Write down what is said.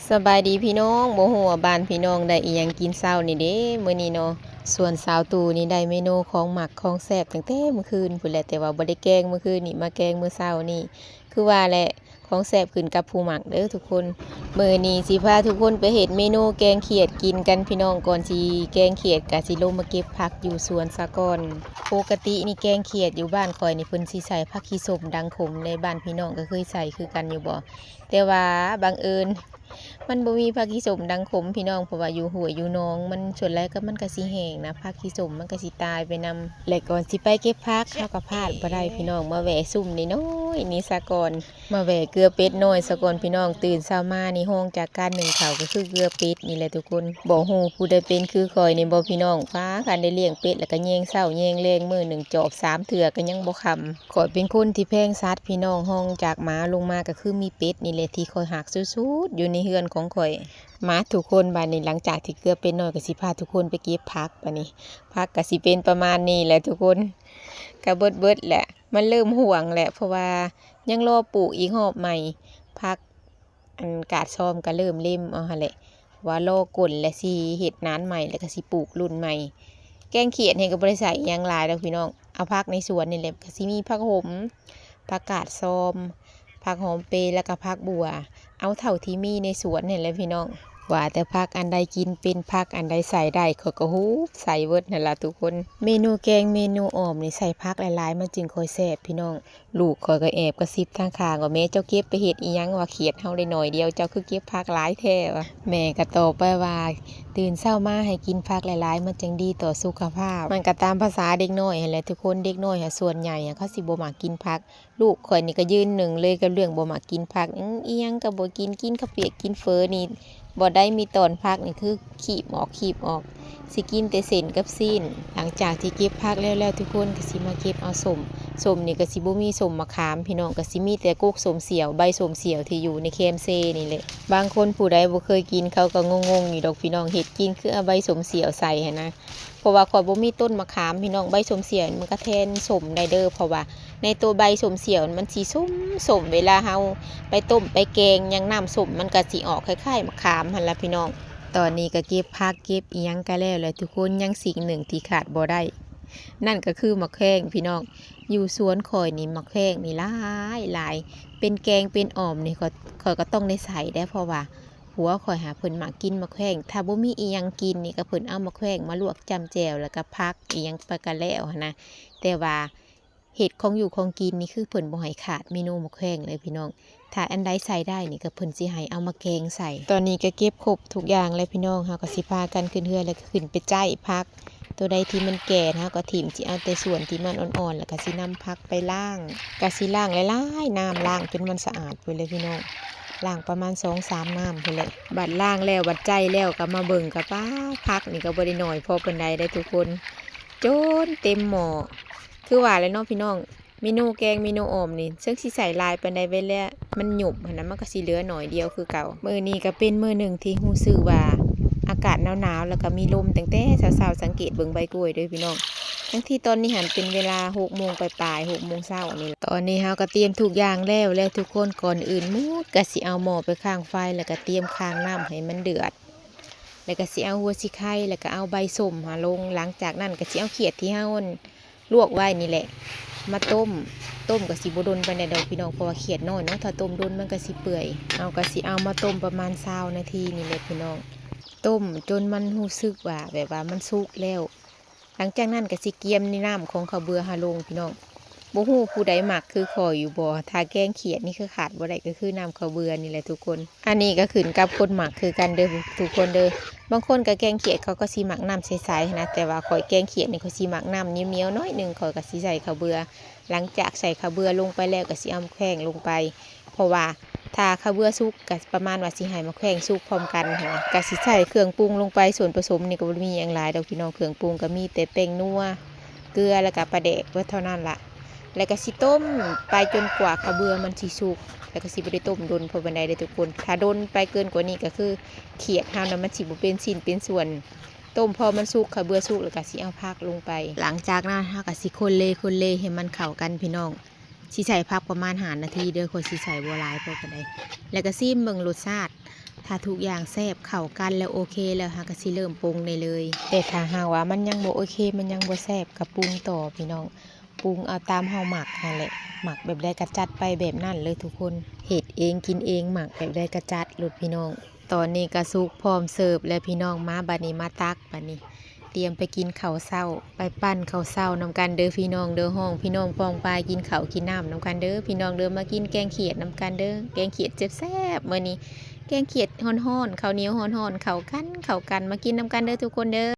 ສະບາຍດີພີ່ນ້ອງ ບໍ່ຮູ້ວ່າບ້ານພີ່ນ້ອງໄດ້ອີ່ຫຍັງກິນເຊົ້ານີ້ເດ້. ມື້ນີ້ເນາະ ສວນສາວຕູນີ້ໄດ້ເມນູຂອງໝັກຂອງແຊບຕັ້ງແຕ່ມື້ຄືນພຸ້ນແຫຼະ, ແຕ່ວ່າບໍ່ໄດ້ແກງມື້ຄືນນີ້ ມາແກງມື້ເຊົ້ານີ້. ຄືວ່າແຫຼະ ຂອງແຊບຂຶ້ນກັບຜູ້ໝັກເດີທຸກຄົນ. ມື້ນີ້ຊິພາທຸກຄົນໄປເຮັດເມນູແກງຂຽດກິນກັນພີ່ນ້ອງ. ກ່ອນຊິແກງຂຽດກະຊິລົງມາເກັບຜັກຢູ່ສວນສາກ່ອນ. ປົກກະຕິນີ້ແກງຂຽດຢູ່ບ້ານຂ້ອຍນີ້ ເພິ່ນຊິໃສ່ຜັກຂີ້ສົ້ມດັງຂົມເດ້. ບ້ານພີ່ນ້ອງກໍເຄີຍໃສ່ຄືກັນຢູ່ບໍ່? ແຕ່ວ່າບັງເອີນ ມັນບໍ່ມີຜັກຂີ້ສົ້ມດັງຂົມພີ່ນ້ອງ, ເພາະວ່າຢູ່ຫ້ວຍຢູ່ໜອງມັນ ສ່ວນຫຼາຍກໍມັນກໍຊິແຫ້ງນະ, ຜັກຂີ້ສົ້ມມັນກໍຊິຕາຍໄປນຳ. ແລະ ກ່ອນຊິໄປເກັບຜັກ ເຮົາກໍພາດບໍ່ໄດ້ພີ່ນ້ອງ, ມາແວ່ຊຸມນ້ອຍໆນີ້ສາກ່ອນ, ມາແວ່ເກືອເປັດນ້ອຍສາກ່ອນພີ່ນ້ອງ. ຕື່ນເຊົ້າມານີ້ ຮອງຈາກການໜຶ້ງເຂົ້າກໍຄືເກືອເປັດນີ້ແຫຼະທຸກຄົນ. ບໍ່ຮູ້ຜູ້ໃດເປັນຄືຂ້ອຍນີ້ບໍ່ພີ່ນ້ອງ? ປ້າ ຄັນໄດ້ລ້ຽງເປັດແລ້ວກໍແຍງເຊົ້າແຍງແລງ, ມື້ໜຶ່ງຈອບສາມເທື່ອກໍຍັງບໍ່ຄ່ຳ. ຂ້ອຍເປັນຄົນທີ່ແພງສັດພີ່ນ້ອງ, ຮອງຈາກໝາລົງມາກໍຄືມີເປັດນີ້ແຫຼະທີ່ຂ້ອຍຮັກສຸດໆຢູ່ໃນເຮືອນຂອງຂ້ອຍ. ມາທຸກຄົນ, ບາດນີ້ຫຼັງຈາກທີ່ເກືອເປັດນ້ອຍກໍຊິພາທຸກຄົນໄປເກັບຜັກ. ບາດນີ້ຜັກກໍຊິເປັນປະມານນີ້ແຫຼະທຸກຄົນ, ກໍເບິດໆແຫຼະ, ມັນເລີ່ມຮ່ວງແຫຼະ ເພາະວ່າຍັງລໍປູກອີກຮອບໃໝ່. ຜັກ ອັນກາດຊອມກໍເລີ່ມເລັມເອົາຫັ້ນແຫຼະ, ວ່າລໍກົ້ນແລ້ວຊິເຮັດນານໃໝ່ ແລ້ວກໍຊິປູກລຸ້ນໃໝ່. ແກງຂຽດນີ້ກໍບໍ່ໄດ້ໃສ່ຫຍັງຫຼາຍດອກພີ່ນ້ອງ, ເອົາຜັກໃນສວນນີ້ແຫຼະ, ກໍຊິມີຜັກຫົມ, ຜັກກາດຊອມ, ຜັກຫອມເປ ແລ້ວກໍຜັກບົ່ວ, ເອົາເທົ່າທີ່ມີໃນສວນນີ້ແຫຼະພີ່ນ້ອງ. ວ່າແຕ່ຜັກອັນໃດກິນເປັນ, ຜັກອັນໃດໃສ່ໄດ້ ຂ້ອຍກໍຫູບໃສ່ເບິດຫັ້ນລະທຸກຄົນ. ເມນູແກງ ເມນູອອມນີ້ໃສ່ຜັກຫຼາຍໆ ມັນຈຶ່ງຄ່ອຍແຊບພີ່ນ້ອງ. ລູກຂ້ອຍກໍແອບກະຊິບທາງຂ້າງວ່າ ແມ່ເຈົ້າເກັບໄປເຮັດອີ່ຫຍັງ ວ່າຂຽດເຮົາໄດ້ໜ້ອຍດຽວ ເຈົ້າຄືເກັບຜັກຫຼາຍແທ້ ວ່າ. ແມ່ກໍຕອບໄປວ່າ ຕື່ນເຊົ້າມາໃຫ້ກິນຜັກຫຼາຍໆ ມັນຈັ່ງດີຕໍ່ສຸຂະພາບ. ມັນກໍຕາມພາສາເດັກນ້ອຍຫັ້ນແຫຼະທຸກຄົນ, ເດັກນ້ອຍຫາສ່ວນໃຫຍ່ຫາເຂົາຊິບໍ່ມັກກິນຜັກ. ລູກຂ້ອຍນີ້ກໍຢືນໜຶ່ງເລີຍກັບເລື່ອງບໍ່ມັກກິນຜັກ, ອີ່ຫຍັງກໍບໍ່ກິນ, ກິນເຂົ້າປຽກກິນເຝີນີ້ ບໍ່ໄດ້ມີຕອນຜັກນີ້ຄືຄີບອອກຄີບອອກ, ຊິກິນແຕ່ເສັ້ນກັບຊີ້ນ. ຫຼັງຈາກທີ່ເກັບຜັກແລ້ວແລ້ວ ທຸກຄົນກໍຊິມາເກັບເອົາສົ້ມ. ສົ້ມນີ້ກໍຊິບໍ່ມີສົ້ມມະຂາມພີ່ນ້ອງ, ກໍຊິມີແຕ່ກົກສົ້ມສ່ຽວ, ໃບສົ້ມສ່ຽວທີ່ຢູ່ໃນແຄມເຊນີ້ແຫຼະ. ບາງຄົນຜູ້ໃດບໍ່ເຄີຍກິນ ເຂົາກໍງົງໆຢູ່ດອກພີ່ນ້ອງ, ເຮັດກິນຄືເອົາໃບສົ້ມສ່ຽວໃສ່ຫັ້ນນະ. ເພາະວ່າຂ້ອຍບໍ່ມີຕົ້ນມະຂາມພີ່ນ້ອງ, ໃບສົ້ມສ່ຽວມັນກໍແທນສົ້ມໄດ້ເດີ, ເພາະວ່າໃນຕົວໃບສົ້ມສ່ຽວມັນຊິສົ້ມໆ ເວລາເຮົາໄປຕົ້ມໄປແກງຫຍັງ ນ້ຳສົ້ມມັນກໍຊິອອກຄ້າຍໆມະຂາມຫັ້ນລະພີ່ນ້ອງ. ຕອນນີ້ກໍເກັບຜັກເກັບອີ່ຫຍັງກໍແລ້ວແຫຼະທຸກຄົນ, ຍັງສິ່ງໜຶ່ງທີ່ຂາດບໍ່ໄດ້ ນັ້ນກໍຄືໝາກແຂ້ງພີ່ນ້ອງ. ຢູ່ສວນຂ້ອຍນີ້ໝາກແຂ້ງນີ້ຫຼາຍໆ, ເປັນແກງເປັນອອມນີ້ ຂ້ອຍ ຂ້ອຍກໍຕ້ອງໄດ້ໃສ່ເດ້, ເພາະວ່າ ຜົວຂ້ອຍຫາເພິ່ນມັກກິນໝາກແຂ້ງ, ຖ້າບໍ່ມີອີ່ຫຍັງກິນນີ້ກໍເພິ່ນເອົາໝາກແຂ້ງມາລວກຈ້ຳແຈ່ວ ແລ້ວກໍຜັກອີ່ຫຍັງໄປກໍແລ້ວຫັ້ນນະ. ແຕ່ວ່າເຮັດຂອງຢູ່ຂອງກິນນີ້ ຄືເພິ່ນບໍ່ໃຫ້ຂາດເມນູໝາກແຂ້ງເລີຍພີ່ນ້ອງ, ຖ້າອັນໃດໃສ່ໄດ້ນີ້ກໍເພິ່ນຊິໃຫ້ເອົາມາແກງໃສ່. ຕອນນີ້ກໍເກັບຄົບທຸກຢ່າງແລ້ວພີ່ນ້ອງ, ເຮົາກໍຊິພາກັນຂຶ້ນເຮືອນ ແລ້ວກໍຂຶ້ນໄປໄຈ້ຜັກ. ຕົວໃດທີ່ມັນແກ່ເຮົາກໍຖິ້ມ, ຊິເອົາແຕ່ສ່ວນທີ່ມັນອ່ອນໆ ແລ້ວກໍຊິນຳຜັກໄປລ້າງ. ກໍຊິລ້າງຫຼາຍໆນ້ຳ, ລ້າງຈົນມັນສະອາດພຸ້ນແຫຼະພີ່ນ້ອງ, ລ້າງປະມານສອງສາມນ້ຳພຸ້ນແຫຼະ. ບັດລ້າງແລ້ວ ບັດໄຈ້ແລ້ວ ກໍມາເບິ່ງ ກໍປ້າ ຜັກນີ້ກໍບໍ່ໄດ້ໜ້ອຍພໍປານໃດເດ້ທຸກຄົນ, ຈົນເຕັມໝໍ້. ຄືວ່າແຫຼະເນາະພີ່ນ້ອງ, ເມນູແກງເມນູອອມນີ້ ເຊິ່ງຊິໃສ່ຫຼາຍປານໃດໄວ້ແລ້ວ ມັນຫຍຸບຫັ້ນນະ, ມັນກໍຊິເຫຼືອໜ້ອຍດຽວຄືເກົ່າ. ມື້ນີ້ກໍເປັນມື້ໜຶ່ງທີ່ຮູ້ສຶກວ່າອາກາດໜາວໆ ແລ້ວກໍມີລົມຕັ້ງແຕ່ເຊົ້າໆ, ສັງເກດເບິ່ງໃບກ້ວຍເດີພີ່ນ້ອງ. ທັງທີ່ຕອນນີ້ຫັ້ນເປັນເວລາຫົກໂມງປາຍໆ ຫົກໂມງເຊົ້ານີ້. ຕອນນີ້ເຮົາກໍຕຽມທຸກຢ່າງແລ້ວແລ້ວທຸກຄົນ, ກ່ອນອື່ນໝົດກໍຊິເອົາໝໍ້ໄປຄ້າງໄຟ ແລ້ວກໍຕຽມຄ້າງນ້ຳໃຫ້ມັນເດືອດ, ແລ້ວກໍຊິເອົາຫົວສີໄຄ ແລ້ວກໍເອົາໃບສົ້ມຫາລົງ. ຫຼັງຈາກນັ້ນກໍຊິເອົາຂຽດທີ່ເຮົາ ລວກໄວ້ນີ້ແຫຼະ ມາຕົ້ມ. ຕົ້ມກໍຊິບໍ່ດົນປານໃດດອກພີ່ນ້ອງ, ເພາະວ່າຂຽດນ້ອຍເນາະ, ຖ້າຕົ້ມດົນມັນກໍຊິເປື່ອຍ. ເຮົາກໍຊິເອົາມາຕົ້ມປະມານຊາວນາທີນີ້ແຫຼະພີ່ນ້ອງ, ຕົ້ມຈົນມັນຮູ້ສຶກວ່າ ແບບວ່າມັນສຸກແລ້ວ. ຫຼັງຈາກນັ້ນກໍຊິກຽມໃນນ້ຳຂອງເຂົ້າເບືອເຮົາລົງພີ່ນ້ອງ. ບໍ່ຮູ້ຜູ້ໃດມັກຄືຂ້ອຍຢູ່ບໍ່? ຖ້າແກງຂຽດນີ້ຄືຂາດບໍ່ໄດ້ກໍຄືນ້ຳເຂົ້າເບືອນີ້ແຫຼະທຸກຄົນ. ອັນນີ້ກໍຂຶ້ນກັບຄົນມັກຄືກັນເດີທຸກຄົນເດີ. ບາງຄົນກໍແກງຂຽດເຂົາກໍຊິມັກນ້ຳໃສໆ ຫັ້ນນະ, ແຕ່ວ່າຂ້ອຍແກງຂຽດນີ້ ຂ້ອຍຊິມັກນ້ຳໜຽວໆໜ້ອຍໜຶ່ງ, ຂ້ອຍກໍຊິໃສ່ເຂົ້າເບືອ. ຫຼັງຈາກໃສ່ເຂົ້າເບືອລົງໄປແລ້ວ ກໍຊິເອົາແຂ້ງລົງໄປ, ເພາະວ່າຖ້າເຂົ້າເບືອສຸກ ກໍປະມານວ່າຊິໃຫ້ໝາກແຂ້ງສຸກພ້ອມກັນຫັ້ນນະ. ກໍຊິໃສ່ເຄື່ອງປຸງລົງໄປ, ສ່ວນປະສົມນີ້ກໍບໍ່ໄດ້ມີຫຍັງຫຼາຍດອກພີ່ນ້ອງ, ເຄື່ອງປຸງກໍມີແຕ່ແປ້ງນົວ, ເກືອ ແລ້ວກໍປາແດກ ເບິດເທົ່ານັ້ນລະ. ແລ້ວກໍຊິຕົ້ມໄປຈົນກວ່າເຂົ້າເບືອມັນຊິສຸກ, ແລ້ວກໍຊິບໍ່ໄດ້ຕົ້ມດົນພໍປານໃດເດ້ທຸກຄົນ. ຖ້າດົນໄປເກີນກວ່ານີ້ກໍຄືຂຽດເຮົານະ ມັນຊິບໍ່ເປັນຊິ້ນເປັນສ່ວນ. ຕົ້ມພໍມັນສຸກ, ເຂົ້າເບືອສຸກ ແລ້ວກໍຊິເອົາຜັກລົງໄປ. ຫຼັງຈາກນັ້ນເຮົາກໍຊິຄົນເລຄົນເລໃຫ້ມັນເຂົ້າກັນພີ່ນ້ອງ. ຊິໃຊ້ຜັກປະມານຫ້ານາທີເດີ, ຂ້ອຍຊິໃຊ້ບໍ່ຫຼາຍພໍປານໃດ. ແລ້ວກໍຊີມເບິ່ງລົດຊາດ, ຖ້າທຸກຢ່າງແຊບເຂົ້າກັນແລ້ວໂອເຄແລ້ວ ເຮົາກໍຊິເລີ່ມປຸງໄດ້ເລີຍ. ແຕ່ຖ້າຫາກວ່າມັນຍັງບໍ່ໂອເຄ ມັນຍັງບໍ່ແຊບ ກໍປຸງຕໍ່ພີ່ນ້ອງ. ປຸງເອົາຕາມເຮົາມັກຫັ້ນແຫຼະ ມັກແບບໃດກໍຈັດໄປແບບນັ້ນເລີຍທຸກຄົນ. ເຮັດເອງກິນເອງ ມັກແບບໃດກໍຈັດໂລດພີ່ນ້ອງ. ຕອນນີ້ກໍສຸກພ້ອມເສີບແລ້ວພີ່ນ້ອງ. ມາ ບັດນີ້ມາຕັກ ບັດນີ້ຕຽມໄປກິນເຂົ້າເຊົ້າ ໄປປັ້ນເຂົ້າເຊົ້ານຳກັນເດີພີ່ນ້ອງເດີ. ຮ້ອງພີ່ນ້ອງປ້ອງປາຍກິນເຂົ້າກິນນ້ຳນຳກັນເດີພີ່ນ້ອງເດີ. ມາກິນແກງຂຽດນຳກັນເດີ ແກງຂຽດແຊບໆມື້ນີ້ ແກງຂຽດຮ້ອນໆ ເຂົ້າໜຽວຮ້ອນໆ ເຂົ້າກັນ ເຂົ້າກັນ. ມາກິນນຳກັນເດີທຸກຄົນເດີ.